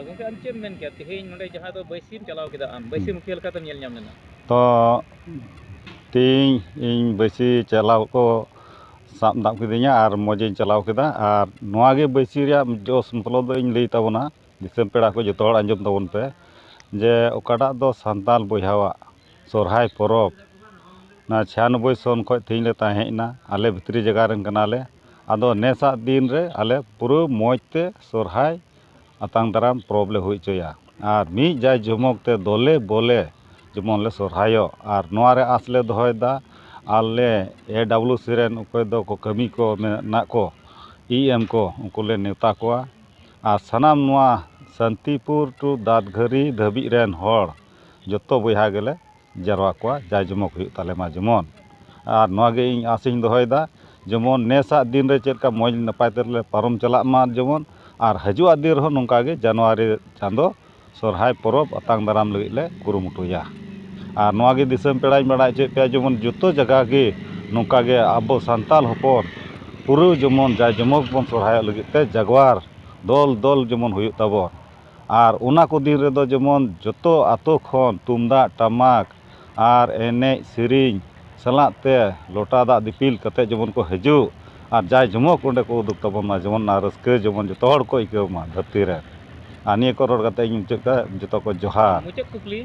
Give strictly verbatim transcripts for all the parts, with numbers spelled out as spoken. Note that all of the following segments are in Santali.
ᱜᱚᱢᱠᱮ, ᱟᱢ ᱪᱮᱫ ᱮᱢ ᱢᱮᱱ ᱠᱮᱭᱟ? ᱛᱮᱦᱮᱧ ᱱᱚᱰᱮ ᱡᱟᱦᱟᱸ ᱫᱚ ᱵᱟᱹᱭᱥᱤᱢ ᱪᱟᱞᱟᱣ ᱠᱮᱫᱟ, ᱟᱢ ᱵᱟᱹᱭᱥᱤ ᱦᱩᱸ᱾ ᱢᱩᱠᱷᱤᱭᱟᱹ ᱞᱮᱠᱟᱛᱮᱢ ᱧᱮᱞ ᱧᱟᱢ ᱞᱮᱱᱟ᱾ ᱛᱚ ᱛᱮᱦᱮᱧ ᱤᱧ ᱵᱟᱹᱭᱥᱤ ᱪᱟᱞᱟᱣ ᱠᱚ ᱥᱟᱵ ᱫᱟᱵ ᱠᱤᱫᱤᱧᱟ ᱟᱨ ᱢᱚᱡᱽ ᱤᱧ ᱪᱟᱞᱟᱣ ᱠᱮᱫᱟ᱾ ᱟᱨ ᱱᱚᱣᱟ ᱜᱮ ᱵᱟᱹᱭᱥᱤ ᱨᱮᱭᱟᱜ ᱡᱚᱥ ᱢᱚᱛᱞᱚᱵ ᱫᱚ ᱤᱧ ᱞᱟᱹᱭ ᱛᱟᱵᱚᱱᱟ, ᱫᱤᱥᱚᱢ ᱯᱮᱲᱟ ᱠᱚ ᱡᱚᱛᱚ ᱦᱚᱲ ᱟᱸᱡᱚᱢ ᱛᱟᱵᱚᱱ ᱯᱮ, ᱡᱮ ᱚᱠᱟᱴᱟᱜ ᱫᱚ ᱥᱟᱱᱛᱟᱞ ᱵᱚᱭᱦᱟᱣᱟᱜ ᱥᱚᱨᱦᱟᱭ ᱯᱚᱨᱚᱵᱽ, ᱚᱱᱟ ᱪᱷᱤᱭᱟᱱᱚᱵᱵᱳᱭ ᱥᱚᱱ ᱠᱷᱚᱱ ᱛᱮᱦᱮᱧ ᱞᱮ ᱛᱟᱦᱮᱸ ᱦᱮᱡ ᱮᱱᱟ, ᱟᱞᱮ ᱵᱷᱤᱛᱨᱤ ᱡᱟᱭᱜᱟ ᱨᱮᱱ ᱠᱟᱱᱟᱞᱮ᱾ ᱟᱫᱚ ᱱᱮᱥᱟᱜ ᱫᱤᱱ ᱨᱮ ᱟᱞᱮ ᱯᱩᱨᱟᱹ ᱢᱚᱡᱽ ᱛᱮ ᱥᱚᱨᱦᱟᱭ ᱟᱛᱟᱝ ᱫᱟᱨᱟᱢ ᱯᱚᱨᱚᱵᱽ ᱞᱮ ᱦᱩᱭ ᱦᱚᱪᱚᱭᱟ᱾ ᱟᱨ ᱢᱤᱫ ᱡᱟᱭ ᱡᱚᱢᱚᱠ ᱛᱮ ᱫᱚᱞᱮ ᱵᱚᱞᱮ ᱡᱮᱢᱚᱱ ᱞᱮ ᱥᱚᱨᱦᱟᱭᱚᱜ᱾ ᱟᱨ ᱱᱚᱣᱟ ᱨᱮ ᱟᱸᱥ ᱞᱮ ᱫᱚᱦᱚᱭᱮᱫᱟ, ᱟᱞᱮ ᱮ ᱰᱟᱵᱞᱤᱭᱩ ᱥᱤ ᱨᱮᱱ ᱚᱠᱚᱭ ᱫᱚ ᱠᱚ ᱠᱟᱹᱢᱤ ᱠᱚ ᱢᱮᱱᱟᱜ ᱠᱚ, ᱤ ᱮᱢ ᱠᱚ, ᱩᱱᱠᱩ ᱞᱮ ᱱᱮᱣᱛᱟ ᱠᱚᱣᱟ᱾ ᱟᱨ ᱥᱟᱱᱟᱢ ᱱᱚᱣᱟ ᱥᱟᱱᱛᱤᱯᱩᱨ ᱴᱩ ᱫᱟᱫᱜᱷᱟᱹᱨᱤ ᱫᱷᱟᱹᱵᱤᱡ ᱨᱮᱱ ᱦᱚᱲ ᱡᱚᱛᱚ ᱵᱚᱭᱦᱟ ᱜᱮᱞᱮ ᱡᱟᱨᱣᱟ ᱠᱚᱣᱟ, ᱡᱟᱭ ᱡᱚᱢᱚᱠ ᱦᱩᱭᱩᱜ ᱛᱟᱞᱮ ᱢᱟ ᱡᱮᱢᱚᱱ᱾ ᱟᱨ ᱱᱚᱣᱟ ᱜᱮ ᱤᱧ ᱟᱸᱥ ᱤᱧ ᱫᱚᱦᱚᱭᱮᱫᱟ, ᱡᱮᱢᱚᱱ ᱱᱮᱥᱟᱜ ᱫᱤᱱ ᱨᱮ ᱪᱮᱫ ᱞᱮᱠᱟ ᱢᱚᱡᱽ ᱱᱟᱯᱟᱭ ᱛᱮᱞᱮ ᱯᱟᱨᱚᱢ ᱪᱟᱞᱟᱜ ᱢᱟ ᱡᱮᱢᱚᱱ, ᱟᱨ ᱦᱤᱡᱩᱜ ᱫᱤᱱ ᱨᱮᱦᱚᱸ ᱱᱚᱝᱠᱟ ᱜᱮ ᱡᱟᱱᱩᱣᱟᱨᱤ ᱪᱟᱸᱫᱚ ᱥᱚᱨᱦᱟᱭ ᱯᱚᱨᱚᱵᱽ ᱟᱛᱟᱝ ᱫᱟᱨᱟᱢ ᱞᱟᱹᱜᱤᱫ ᱞᱮ ᱠᱩᱨᱩᱢᱩᱴᱩᱭᱟ᱾ ᱟᱨ ᱱᱚᱣᱟ ᱜᱮ ᱫᱤᱥᱚᱢ ᱯᱮᱲᱟᱧ ᱵᱟᱲᱟᱭ ᱦᱚᱪᱚᱭᱮᱫ ᱯᱮᱭᱟ, ᱡᱮᱢᱚᱱ ᱡᱚᱛᱚ ᱡᱟᱭᱜᱟ ᱜᱮ ᱱᱚᱝᱠᱟ ᱜᱮ ᱟᱵᱚ ᱥᱟᱱᱛᱟᱞ ᱦᱚᱯᱚᱱ ᱯᱩᱨᱟᱹ ᱡᱮᱢᱚᱱ ᱡᱟᱭ ᱡᱚᱢᱚᱠ ᱵᱚᱱ ᱥᱚᱨᱦᱟᱭᱚᱜ ᱞᱟᱹᱜᱤᱫ ᱛᱮ ᱡᱟᱜᱽᱣᱟᱨ ᱫᱚᱞ ᱫᱚᱞ ᱡᱮᱢᱚᱱ ᱦᱩᱭᱩᱜ ᱛᱟᱵᱚᱱ᱾ ᱟᱨ ᱚᱱᱟ ᱠᱚ ᱫᱤᱱ ᱨᱮᱫᱚ ᱡᱮᱢᱚᱱ ᱡᱚᱛᱚ ᱟᱛᱳ ᱠᱷᱚᱱ ᱛᱩᱢᱫᱟᱜ ᱴᱟᱢᱟᱠ ᱟᱨ ᱮᱱᱮᱡ ᱥᱮᱨᱮᱧ ᱥᱟᱞᱟᱜ ᱛᱮ ᱞᱚᱴᱟ ᱫᱟᱜ ᱫᱤᱯᱤᱞ ᱠᱟᱛᱮ ᱡᱮᱢᱚᱱ ᱠᱚ ᱦᱤᱡᱩᱜ ᱟᱨ ᱡᱟᱭ ᱡᱚᱢᱚᱠ ᱚᱸᱰᱮ ᱠᱚ ᱩᱫᱩᱜ ᱛᱟᱵᱚᱱ ᱢᱟ, ᱡᱮᱢᱚᱱ ᱚᱱᱟ ᱨᱟᱹᱥᱠᱟᱹ ᱡᱮᱢᱚᱱ ᱡᱚᱛᱚ ᱦᱚᱲ ᱠᱚ ᱟᱹᱭᱠᱟᱹᱣ ᱢᱟ ᱫᱷᱟᱹᱨᱛᱤ ᱨᱮ᱾ ᱟᱨ ᱱᱤᱭᱟᱹ ᱠᱚ ᱨᱚᱲ ᱠᱟᱛᱮ ᱤᱧ ᱢᱩᱪᱟᱹᱫ ᱠᱮᱫᱟ, ᱡᱚᱛᱚ ᱠᱚ ᱡᱚᱦᱟᱨ᱾ ᱢᱩᱪᱟᱹᱫ ᱠᱩᱠᱞᱤ,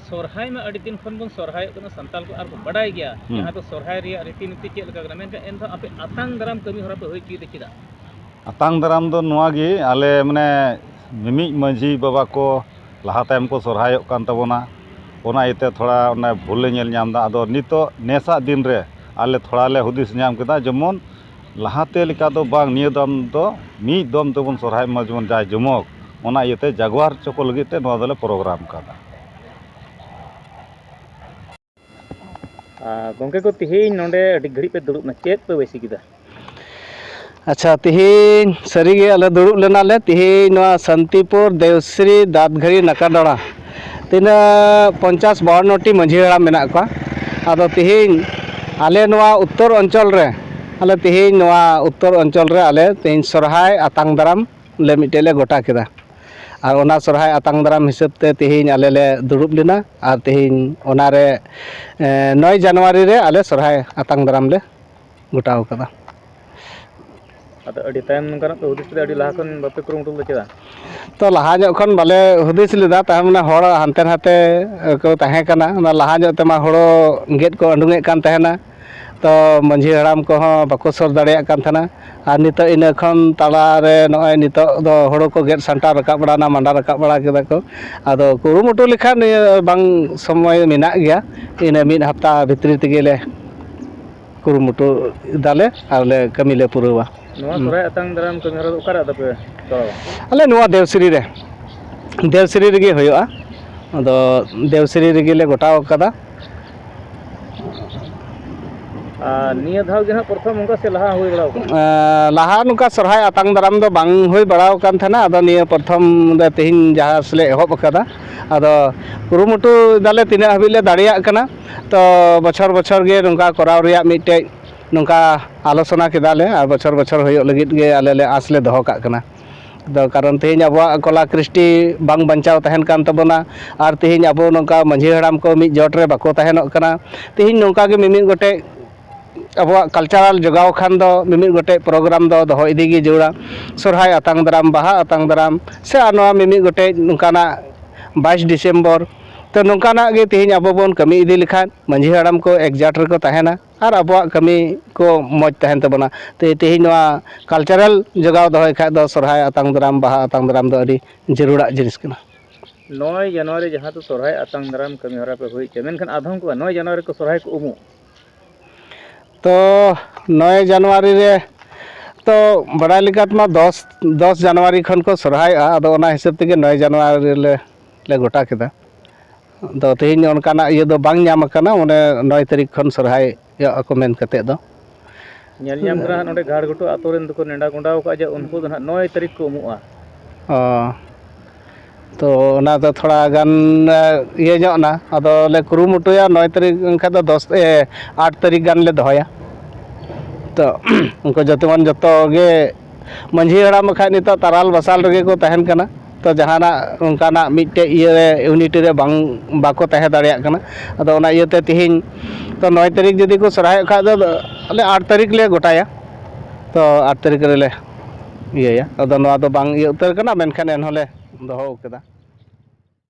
ᱥᱚᱨᱦᱟᱭ ᱢᱟ ᱟᱹᱰᱤ ᱫᱤᱱ ᱠᱷᱚᱱ ᱵᱚᱱ ᱥᱚᱨᱦᱟᱭᱚᱜ ᱠᱟᱱᱟ, ᱥᱟᱱᱛᱟᱲ ᱠᱚ ᱟᱨ ᱠᱚ ᱵᱟᱰᱟᱭ ᱜᱮᱭᱟ ᱦᱩᱸ᱾ ᱡᱟᱦᱟᱸ ᱫᱚ ᱥᱚᱨᱦᱟᱭ ᱨᱮᱭᱟᱜ ᱨᱤᱛᱤ ᱱᱤᱛᱤ ᱪᱮᱫ ᱞᱮᱠᱟ ᱠᱟᱱᱟ, ᱢᱮᱱᱠᱷᱟᱱ ᱮᱱᱦᱚᱸ ᱟᱯᱮ ᱟᱛᱟᱝ ᱫᱟᱨᱟᱢ ᱠᱟᱹᱢᱤ ᱦᱚᱨᱟ ᱯᱮ ᱦᱩᱭ ᱦᱚᱪᱚᱭᱮᱫᱟ ᱪᱮᱫᱟᱜ? ᱟᱛᱟᱝ ᱫᱟᱨᱟᱢ ᱫᱚ ᱱᱚᱣᱟ ᱜᱮ, ᱟᱞᱮ ᱢᱟᱱᱮ ᱢᱤᱢᱤᱫ ᱢᱟᱹᱡᱷᱤ ᱵᱟᱵᱟ ᱠᱚ ᱞᱟᱦᱟ ᱛᱟᱭᱚᱢ ᱠᱚ ᱥᱚᱨᱦᱟᱭᱚᱜ ᱠᱟᱱ ᱛᱟᱵᱚᱱᱟ, ᱚᱱᱟ ᱤᱭᱟᱹᱛᱮ ᱛᱷᱚᱲᱟ ᱚᱱᱟ ᱵᱷᱩᱞ ᱞᱮ ᱧᱮᱞ ᱧᱟᱢ ᱮᱫᱟ᱾ ᱟᱫᱚ ᱱᱤᱛᱚᱜ ᱱᱮᱥᱟᱜ ᱫᱤᱱ ᱨᱮ ᱟᱞᱮ ᱛᱷᱚᱲᱟ ᱞᱮ ᱦᱩᱫᱤᱥ ᱧᱟᱢ ᱠᱮᱫᱟ, ᱡᱮᱢᱚᱱ ᱞᱟᱦᱟᱛᱮ ᱞᱮᱠᱟ ᱫᱚ ᱵᱟᱝ, ᱱᱤᱭᱟᱹ ᱫᱚᱢ ᱫᱚ ᱢᱤᱫ ᱫᱚᱢ ᱛᱮᱵᱚᱱ ᱥᱚᱨᱦᱟᱭᱚᱜ ᱢᱟ, ᱡᱮᱢᱚᱱ ᱡᱟᱭ ᱡᱚᱢᱚᱠ, ᱚᱱᱟ ᱤᱭᱟᱹᱛᱮ ᱡᱟᱜᱽᱣᱟᱨ ᱦᱚᱪᱚ ᱠᱚ ᱞᱟᱹᱜᱤᱫ ᱛᱮ ᱱᱚᱣᱟ ᱫᱚᱞᱮ ᱯᱨᱳᱜᱨᱟᱢ ᱠᱟᱫᱟ᱾ ᱟᱨ ᱜᱚᱢᱠᱮ ᱠᱚ, ᱛᱮᱦᱮᱧ ᱱᱚᱰᱮ ᱟᱹᱰᱤ ᱜᱷᱟᱹᱲᱤᱡ ᱯᱮ ᱫᱩᱲᱩᱵ ᱮᱱᱟ, ᱪᱮᱫ ᱯᱮ ᱵᱟᱹᱭᱥᱤ ᱠᱮᱫᱟ? ᱟᱪᱪᱷᱟ, ᱛᱮᱦᱮᱧ ᱥᱟᱹᱨᱤᱜᱮ ᱟᱞᱮ ᱫᱩᱲᱩᱵ ᱞᱮᱱᱟᱞᱮ᱾ ᱛᱮᱦᱮᱧ ᱱᱚᱣᱟ ᱥᱟᱱᱛᱤᱯᱩᱨ ᱫᱮᱣᱥᱨᱤ ᱫᱟᱸᱛᱜᱷᱟᱹᱲᱤ ᱱᱟᱠᱟᱰᱟᱲᱟ ᱛᱤᱱᱟᱹᱜ ᱯᱚᱧᱪᱟᱥ ᱵᱟᱣᱟᱱᱱᱚ ᱴᱤ ᱢᱟᱹᱡᱷᱤ ᱦᱟᱲᱟᱢ ᱢᱮᱱᱟᱜ ᱠᱚᱣᱟ᱾ ᱟᱫᱚ ᱛᱮᱦᱮᱧ ᱟᱞᱮ ᱱᱚᱣᱟ ᱩᱛᱛᱚᱨ ᱚᱧᱪᱚᱞ ᱨᱮ, ᱟᱞᱮ ᱛᱮᱦᱮᱧ ᱱᱚᱣᱟ ᱩᱛᱛᱚᱨ ᱚᱧᱪᱚᱞ ᱨᱮ ᱟᱞᱮ ᱛᱮᱦᱮᱧ ᱥᱚᱨᱦᱟᱭ ᱟᱛᱟᱝ ᱫᱟᱨᱟᱢ ᱞᱮ ᱢᱤᱫᱴᱮᱡ ᱞᱮ ᱜᱚᱴᱟ ᱠᱮᱫᱟ᱾ ᱟᱨ ᱚᱱᱟ ᱥᱚᱨᱦᱟᱭ ᱟᱛᱟᱝ ᱫᱟᱨᱟᱢ ᱦᱤᱥᱟᱹᱵ ᱛᱮ ᱛᱮᱦᱮᱧ ᱟᱞᱮ ᱞᱮ ᱫᱩᱲᱩᱵ ᱞᱮᱱᱟ᱾ ᱟᱨ ᱛᱮᱦᱮᱧ ᱚᱱᱟᱨᱮ, ᱮ, ᱱᱚᱭ ᱡᱟᱱᱩᱣᱟᱨᱤ ᱨᱮ ᱟᱞᱮ ᱥᱚᱨᱦᱟᱭ ᱟᱛᱟᱝ ᱫᱟᱨᱟᱢ ᱞᱮ ᱜᱚᱴᱟᱣ ᱠᱟᱫᱟ᱾ ᱟᱫᱚ ᱟᱹᱰᱤ ᱛᱟᱭᱚᱢ ᱱᱚᱝᱠᱟᱱᱟᱜ ᱯᱮ ᱦᱩᱫᱤᱥ ᱠᱮᱫᱟ, ᱟᱹᱰᱤ ᱞᱟᱦᱟ ᱠᱷᱚᱱ ᱵᱟᱯᱮ ᱠᱩᱨᱩᱢᱩᱴᱩ ᱞᱮᱫᱟ ᱪᱮᱫᱟᱜ? ᱛᱚ, ᱞᱟᱦᱟ ᱧᱚᱜ ᱠᱷᱚᱱ ᱵᱟᱞᱮ ᱦᱩᱫᱤᱥ ᱞᱮᱫᱟ, ᱛᱟᱭᱚᱢ ᱚᱱᱟ ᱦᱚᱲ ᱦᱟᱱᱛᱮ ᱱᱟᱛᱮ ᱠᱚ ᱛᱟᱦᱮᱸ ᱠᱟᱱᱟ, ᱚᱱᱟ ᱞᱟᱦᱟ ᱧᱚᱜ ᱛᱮᱢᱟ ᱦᱳᱲᱳ ᱜᱮᱫ ᱠᱚ ᱩᱰᱩᱝᱮᱫ ᱠᱟᱱ ᱛᱟᱦᱮᱱᱟ, ᱛᱚ ᱢᱟᱺᱡᱷᱤ ᱦᱟᱲᱟᱢ ᱠᱚᱦᱚᱸ ᱵᱟᱠᱚ ᱥᱩᱨ ᱫᱟᱲᱮᱭᱟᱜ ᱠᱟᱱ ᱛᱟᱦᱮᱱᱟ᱾ ᱟᱨ ᱱᱤᱛᱚᱜ ᱤᱱᱟᱹ ᱠᱷᱚᱱ ᱛᱟᱞᱟᱨᱮ ᱱᱚᱜᱼᱚᱭ ᱱᱤᱛᱚᱜ ᱫᱚ ᱦᱳᱲᱳ ᱠᱚ ᱜᱮᱫ ᱥᱟᱢᱴᱟᱣ ᱨᱟᱠᱟᱵ ᱵᱟᱲᱟᱱᱟ, ᱢᱟᱸᱰᱟ ᱨᱟᱠᱟᱵ ᱵᱟᱲᱟ ᱠᱮᱫᱟ ᱠᱚ᱾ ᱟᱫᱚ ᱠᱩᱨᱩᱢᱩᱴᱩ ᱞᱮᱠᱷᱟᱱ ᱱᱤᱭᱟᱹ ᱵᱟᱝ ᱥᱚᱢᱚᱭ ᱢᱮᱱᱟᱜ ᱜᱮᱭᱟ, ᱤᱱᱟᱹ ᱢᱤᱫ ᱦᱟᱯᱛᱟ ᱵᱷᱤᱛᱨᱤ ᱛᱮᱜᱮ ᱞᱮ ᱠᱩᱨᱩᱢᱩᱴᱩ ᱫᱟᱞᱮ ᱟᱨ ᱞᱮ ᱠᱟᱹᱢᱤ ᱞᱮ ᱯᱩᱨᱟᱹᱣᱟ᱾ ᱱᱚᱣᱟ ᱦᱩᱸ᱾ ᱥᱚᱨᱦᱟᱭ ᱟᱛᱟᱝ ᱫᱟᱨᱟᱢ ᱠᱟᱹᱢᱤ ᱦᱚᱨᱟ ᱫᱚ ᱚᱠᱟᱨᱮ ᱟᱫᱚ ᱯᱮ ᱛᱚᱲᱟᱣᱟ? ᱟᱞᱮ ᱱᱚᱣᱟ ᱫᱮᱣᱥᱤᱨᱤ ᱨᱮ, ᱫᱮᱣᱥᱤᱨᱤ ᱨᱮᱜᱮ ᱦᱩᱭᱩᱜᱼᱟ᱾ ᱟᱫᱚ ᱫᱮᱣᱥᱤᱨᱤ ᱨᱮᱜᱮ ᱞᱮ ᱜᱚᱴᱟᱣ ᱠᱟᱫᱟ᱾ ᱟᱨ ᱱᱤᱭᱟᱹ ᱫᱷᱟᱣ ᱜᱮ ᱱᱟᱦᱟᱜ ᱯᱨᱚᱛᱷᱚᱢ ᱚᱱᱠᱟ ᱥᱮ ᱞᱟᱦᱟ ᱦᱩᱭ ᱵᱟᱲᱟ ᱟᱠᱟᱱᱟ? ᱮᱸ, ᱞᱟᱦᱟ ᱱᱚᱝᱠᱟ ᱥᱚᱨᱦᱟᱭ ᱟᱛᱟᱝ ᱫᱟᱨᱟᱢ ᱫᱚ ᱵᱟᱝ ᱦᱩᱭ ᱵᱟᱲᱟᱣ ᱟᱠᱟᱱ ᱛᱟᱦᱮᱱᱟ᱾ ᱟᱫᱚ ᱱᱤᱭᱟᱹ ᱯᱨᱚᱛᱷᱚᱢ ᱨᱮ ᱛᱮᱦᱮᱧ ᱡᱟᱦᱟᱸ ᱥᱮᱞᱮ ᱮᱦᱚᱵ ᱟᱠᱟᱫᱟ᱾ ᱟᱫᱚ ᱠᱩᱨᱩᱢᱩᱴᱩ ᱫᱟᱞᱮ ᱛᱤᱱᱟᱹᱜ ᱦᱟᱹᱵᱤᱡ ᱞᱮ ᱫᱟᱲᱮᱭᱟᱜ ᱠᱟᱱᱟ᱾ ᱛᱚ ᱵᱚᱪᱷᱚᱨ ᱵᱚᱪᱷᱚᱨ ᱜᱮ ᱱᱚᱝᱠᱟ ᱠᱚᱨᱟᱣ ᱨᱮᱭᱟᱜ ᱢᱤᱫᱴᱮᱡ ᱱᱚᱝᱠᱟ ᱟᱞᱳᱪᱚᱱᱟ ᱠᱮᱫᱟ ᱞᱮ ᱟᱨ ᱵᱚᱪᱷᱚᱨ ᱵᱚᱪᱷᱚᱨ ᱦᱩᱭᱩᱜ ᱞᱟᱹᱜᱤᱫ ᱜᱮ ᱟᱞᱮ ᱞᱮ ᱟᱸᱥ ᱞᱮ ᱫᱚᱦᱚ ᱠᱟᱜ ᱠᱟᱱᱟ᱾ ᱫᱚ ᱠᱟᱨᱚᱱ ᱛᱮᱦᱮᱧ ᱟᱵᱚᱣᱟᱜ ᱠᱚᱞᱟ ᱠᱨᱤᱥᱴᱤ ᱵᱟᱝ ᱵᱟᱧᱪᱟᱣ ᱛᱟᱦᱮᱱ ᱠᱟᱱ ᱛᱟᱵᱚᱱᱟ᱾ ᱟᱨ ᱛᱮᱦᱮᱧ ᱟᱵᱚ ᱱᱚᱝᱠᱟ ᱢᱟᱺᱡᱷᱤ ᱦᱟᱲᱟᱢ ᱠᱚ ᱢᱤᱫ ᱡᱚᱴ ᱨᱮ ᱵᱟᱠᱚ ᱛᱟᱦᱮᱱᱚᱜ ᱠᱟᱱᱟ᱾ ᱛᱮᱦᱮᱧ ᱱᱚᱝᱠᱟ ᱜᱮ ᱢᱤᱢᱤᱫ ᱜᱚᱴᱮᱡ ᱟᱵᱚᱣᱟᱜ ᱠᱟᱞᱪᱟᱨᱟᱞ ᱡᱚᱜᱟᱣ ᱠᱷᱟᱱ ᱫᱚ ᱢᱤᱢᱤᱫ ᱜᱚᱴᱮᱡ ᱯᱨᱳᱜᱨᱟᱢ ᱫᱚ ᱫᱚᱦᱚ ᱤᱫᱤ ᱜᱮ ᱡᱟᱹᱨᱩᱲᱟ᱾ ᱥᱚᱨᱦᱟᱭ ᱟᱛᱟᱝ ᱫᱟᱨᱟᱢ, ᱵᱟᱦᱟ ᱟᱛᱟᱝ ᱫᱟᱨᱟᱢ, ᱥᱮ ᱟᱨ ᱱᱚᱣᱟ ᱢᱤᱢᱤᱫ ᱜᱚᱴᱮᱡ ᱱᱚᱝᱠᱟᱱᱟᱜ ᱵᱟᱭᱤᱥ ᱰᱤᱥᱮᱢᱵᱚᱨ᱾ ᱛᱚ ᱱᱚᱝᱠᱟᱱᱟᱜ ᱜᱮ ᱛᱮᱦᱮᱧ ᱟᱵᱚ ᱵᱚᱱ ᱠᱟᱹᱢᱤ ᱤᱫᱤ ᱞᱮᱠᱷᱟᱱ ᱢᱟᱺᱡᱷᱤ ᱦᱟᱲᱟᱢ ᱠᱚ ᱮᱠᱡᱟᱴ ᱨᱮᱠᱚ ᱛᱟᱦᱮᱱᱟ ᱟᱨ ᱟᱵᱚᱣᱟᱜ ᱠᱟᱹᱢᱤ ᱠᱚ ᱢᱚᱡᱽ ᱛᱟᱦᱮᱱ ᱛᱟᱵᱚᱱᱟ᱾ ᱛᱮ-, ᱛᱮᱦᱮᱧ ᱱᱚᱣᱟ ᱠᱟᱞᱪᱟᱨᱟᱞ ᱡᱚᱜᱟᱣ ᱫᱚᱦᱚᱭ ᱠᱷᱟᱡ ᱫᱚ ᱥᱚᱨᱦᱟᱭ ᱟᱛᱟᱝ ᱫᱟᱨᱟᱢ, ᱵᱟᱦᱟ ᱟᱛᱟᱝ ᱫᱟᱨᱟᱢ ᱫᱚ ᱟᱹᱰᱤ ᱡᱟᱹᱨᱩᱲᱟᱜ ᱡᱤᱱᱤᱥ ᱠᱟᱱᱟ᱾ ᱱᱚᱭ ᱡᱟᱱᱩᱣᱟᱨᱤ ᱡᱟᱦᱟᱸ ᱫᱚ ᱥᱚᱨᱦᱟᱭ ᱟᱛᱟᱝ ᱫᱟᱨᱟᱢ ᱠᱟᱹᱢᱤ ᱦᱚᱨᱟ ᱯᱮ ᱦᱩᱭ ᱦᱚᱪᱚᱭᱟ, ᱢᱮᱱᱠᱷᱟᱱ ᱟᱫᱷᱚᱢ ᱠᱚ ᱱᱚᱭ ᱡᱟᱱᱩᱣᱟᱨᱤ ᱠᱚ ᱥᱚᱨᱦᱟᱭ ᱠᱚ ᱩᱢᱩᱜ᱾ ᱛᱚ ᱱᱚᱭ ᱡᱟᱱᱩᱣᱟᱨᱤ ᱨᱮ ᱛᱚ ᱵᱟᱲᱟᱭ ᱞᱮᱠᱟᱛᱮᱢᱟ ᱫᱚᱥ, ᱫᱚᱥ ᱡᱟᱱᱩᱣᱟᱨᱤ ᱠᱷᱚᱱ ᱠᱚ ᱥᱚᱨᱦᱟᱭᱚᱜᱼᱟ᱾ ᱟᱫᱚ ᱚᱱᱟ ᱦᱤᱥᱟᱹᱵ ᱛᱮᱜᱮ ᱱᱚᱭ ᱡᱟᱱᱩᱣᱟᱨᱤ ᱨᱮᱞᱮ, ᱞᱮ ᱜᱚᱴᱟ ᱠᱮᱫᱟ᱾ ᱟᱫᱚ ᱛᱮᱦᱮᱧ ᱚᱱᱠᱟᱱᱟᱜ ᱤᱭᱟᱹ ᱫᱚ ᱵᱟᱝ ᱧᱟᱢ ᱟᱠᱟᱱᱟ, ᱚᱱᱮ ᱱᱚᱭ ᱛᱟᱹᱨᱤᱠᱷ ᱠᱷᱚᱱ ᱥᱚᱨᱦᱟᱭᱚᱜ ᱟᱠᱚ ᱢᱮᱱ ᱠᱟᱛᱮᱫ ᱫᱚ᱾ ᱧᱮᱞ ᱧᱟᱢ ᱠᱟᱱᱟ ᱦᱟᱸᱜ, ᱱᱚᱰᱮ ᱜᱷᱟᱲᱜᱷᱩᱴᱩ ᱟᱛᱳ ᱨᱮᱱ ᱫᱚᱠᱚ ᱱᱮᱰᱟ ᱜᱚᱸᱰᱟ ᱟᱠᱟᱫᱼᱟ ᱡᱮ ᱩᱱᱠᱩ ᱫᱚ ᱦᱟᱸᱜ ᱱᱚᱭ ᱛᱟᱹᱨᱤᱠᱷ ᱠᱚ ᱩᱢᱩᱜᱼᱟ᱾ ᱚ, ᱛᱚ ᱚᱱᱟ ᱫᱚ ᱛᱷᱚᱲᱟ ᱜᱟᱱ, ᱮ, ᱤᱭᱟᱹ ᱧᱚᱜ ᱮᱱᱟ᱾ ᱟᱫᱚ ᱞᱮ ᱠᱩᱨᱩᱢᱩᱴᱩᱭᱟ ᱱᱚᱭ ᱛᱟᱹᱨᱤᱠᱷ, ᱮᱱᱠᱷᱟᱱ ᱫᱚ ᱫᱚᱥ, ᱮ, ᱟᱴ ᱛᱟᱹᱨᱤᱠᱷ ᱜᱟᱱ ᱞᱮ ᱫᱚᱦᱚᱭᱟ᱾ ᱛᱚ ᱩᱱᱠᱩ ᱡᱚᱛᱚ ᱡᱚᱛᱚ ᱜᱮ ᱢᱟᱺᱡᱷᱤ ᱦᱟᱲᱟᱢ ᱵᱟᱠᱷᱟᱡ ᱱᱤᱛᱚᱜ ᱛᱟᱨᱟᱞ ᱵᱟᱥᱟᱞ ᱨᱮᱜᱮ ᱠᱚ ᱛᱟᱦᱮᱱ ᱠᱟᱱᱟ᱾ ᱛᱚ ᱡᱟᱦᱟᱱᱟᱜ ᱚᱱᱠᱟᱱᱟᱜ ᱢᱤᱫᱴᱮᱡ ᱤᱭᱟᱹ ᱨᱮ, ᱤᱭᱩᱱᱤᱴ ᱨᱮ ᱵᱟᱝ, ᱵᱟᱠᱚ ᱛᱟᱦᱮᱸ ᱫᱟᱲᱮᱭᱟᱜ ᱠᱟᱱᱟ᱾ ᱟᱫᱚ ᱚᱱᱟ ᱤᱭᱟᱹᱛᱮ ᱛᱤᱦᱤᱧ ᱛᱚ ᱱᱚᱭ ᱛᱟᱹᱨᱤᱠᱷ ᱡᱩᱫᱤ ᱠᱚ ᱥᱚᱨᱦᱟᱭᱚᱜ ᱠᱷᱟᱡ ᱫᱚ ᱟᱞᱮ ᱟᱴ ᱛᱟᱹᱨᱤᱠᱷ ᱞᱮ ᱜᱚᱴᱟᱭᱟ᱾ ᱛᱚ ᱟᱴ ᱛᱟᱹᱨᱤᱠᱷ ᱨᱮᱞᱮ ᱤᱭᱟᱹᱭᱟ᱾ ᱟᱫᱚ ᱱᱚᱣᱟ ᱫᱚ ᱵᱟᱝ ᱤᱭᱟᱹ ᱩᱛᱟᱹᱨ ᱠᱟᱱᱟ, ᱢᱮᱱᱠᱷᱟᱱ ᱮᱱᱦᱚᱸ ᱞᱮ ᱫᱚᱦᱚ ᱠᱟᱫᱟ᱾